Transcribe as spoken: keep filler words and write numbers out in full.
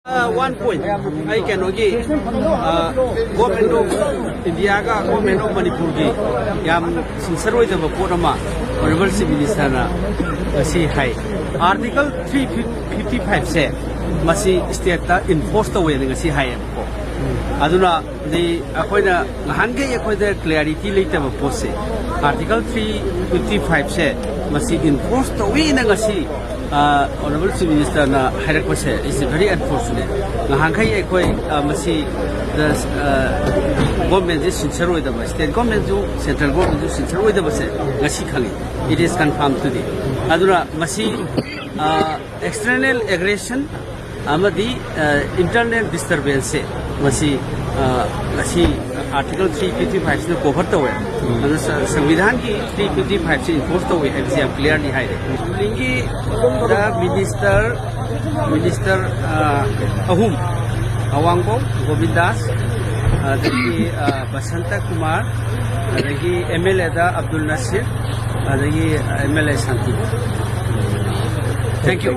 One point ꯑꯩ ꯀꯩꯅꯣꯒꯤ government of ꯏꯟꯗꯤꯌꯥꯒ government of ꯃꯅꯤꯄꯨꯔꯒꯤ ꯌꯥꯝ ꯁꯤꯟꯁꯔ ꯑꯣꯏꯗꯕ ꯄꯣꯠ ꯑꯃ ꯑꯣꯅꯔꯦꯕꯜ ꯆꯤꯐ ꯃꯤꯅꯤꯁꯇꯔꯅ ꯉꯁꯤ ꯍꯥꯏ꯫ ꯑꯥꯔꯇꯤꯀꯜ ꯊ꯭ꯔꯤ ꯐꯤꯐꯇꯤ ꯐꯥꯏꯚꯁꯦ ꯃꯁꯤ ꯁ꯭ꯇꯦꯠꯇ ꯏꯟꯐꯣꯔꯁ ꯇꯧꯋꯦꯅ ꯉꯁꯤ ꯍꯥꯏꯌꯦꯕꯀꯣ꯫ ꯑꯗꯨꯅ ꯗꯤ ꯑꯩꯈꯣꯏꯅ ꯉꯍꯥꯟꯈꯩ ꯑꯩꯈꯣꯏꯗ ꯀ꯭ꯂꯤꯌꯥꯔꯤꯇꯤ ꯂꯩꯇꯕ ꯄꯣꯠꯁꯦ, ꯑꯥꯔꯇꯤꯀꯜ ꯊ꯭ꯔꯤ ꯐꯤꯐꯇꯤ ꯐꯥꯏꯚꯁꯦ ꯃꯁꯤ ꯏꯟꯐꯣꯔꯁ ꯇꯧꯋꯤꯅ ꯉꯁꯤ ꯑꯣꯅꯔꯦꯕꯜ ꯆꯤꯐ ꯃꯤꯅꯤꯁꯇꯔꯅ ꯍꯥꯏꯔꯛꯄꯁꯦ is very unfortunate꯫ ꯉꯍꯥꯟꯈꯩ ꯑꯩꯈꯣꯏ ꯑ, ꯃꯁꯤ ꯒꯣꯔꯃꯦꯟꯁꯦ ꯁꯤꯟꯁꯔ ꯑꯣꯏꯗꯕ, ꯁ꯭ꯇꯦꯠ ꯒꯣꯔꯃꯦꯟꯁꯨ ꯁꯦꯟꯇ꯭ꯔꯦꯜ ꯒꯣꯔꯃꯦꯟꯁꯨ ꯁꯤꯟꯁꯔ ꯑꯣꯏꯗꯕꯁꯦ ꯉꯁꯤ ꯈꯪꯉꯤ꯫ It is confirmed today꯫ ꯑꯗꯨꯅ ꯃꯁꯤ ꯑꯦꯛꯁꯇꯔꯅꯦꯜ ꯑꯦꯒ꯭ꯔꯦꯁꯟ ꯑꯃꯗꯤ ꯏꯟꯇꯔꯅꯦꯜ ꯗꯤꯁꯇꯔꯕꯦꯟꯁꯁꯦ ꯃꯁꯤ ꯑ, ꯉꯁꯤ ꯑꯥꯔꯇꯤꯀꯜ ꯊ꯭ꯔꯤ ꯐꯤꯐꯇꯤ ꯐꯥꯏꯚꯁꯤꯅ ꯀꯣꯚꯔ ꯇꯧꯋꯦ꯫ ꯑꯗꯨ ꯁ- ꯁꯪꯕꯤꯙꯥꯟꯒꯤ ꯊ꯭ꯔꯤ ꯐꯤꯐꯇꯤ ꯐꯥꯏꯚꯁꯤ ꯏꯟꯐꯣꯔꯁ ꯇꯧꯋꯦ ꯍꯥꯏꯕꯁꯤ ꯌꯥꯝ ꯀ꯭ꯂꯤꯌꯥꯔꯂꯤ ꯍꯥꯏꯔꯦ꯫ ꯔꯨꯂꯤꯡꯒꯤ ꯗ ꯃꯤꯅꯤꯁꯇꯔ ꯃꯤꯅꯤꯁꯇꯔ ꯑ, ꯑꯍꯨꯝ, ꯑꯋꯥꯡꯕꯧ ꯒꯣꯕꯤꯟꯗꯥꯁ, ꯑꯗꯒꯤ ꯑ, ꯕꯁꯟꯇ ꯀꯨꯃꯥꯔ, ꯑꯗꯒꯤ ꯑꯦꯝ ꯑꯦꯜ ꯑꯦꯗ ꯑꯕꯗꯨꯜ ꯅꯁꯤꯔ, ꯑꯗꯒꯤ M L A Shanti. Thank you꯫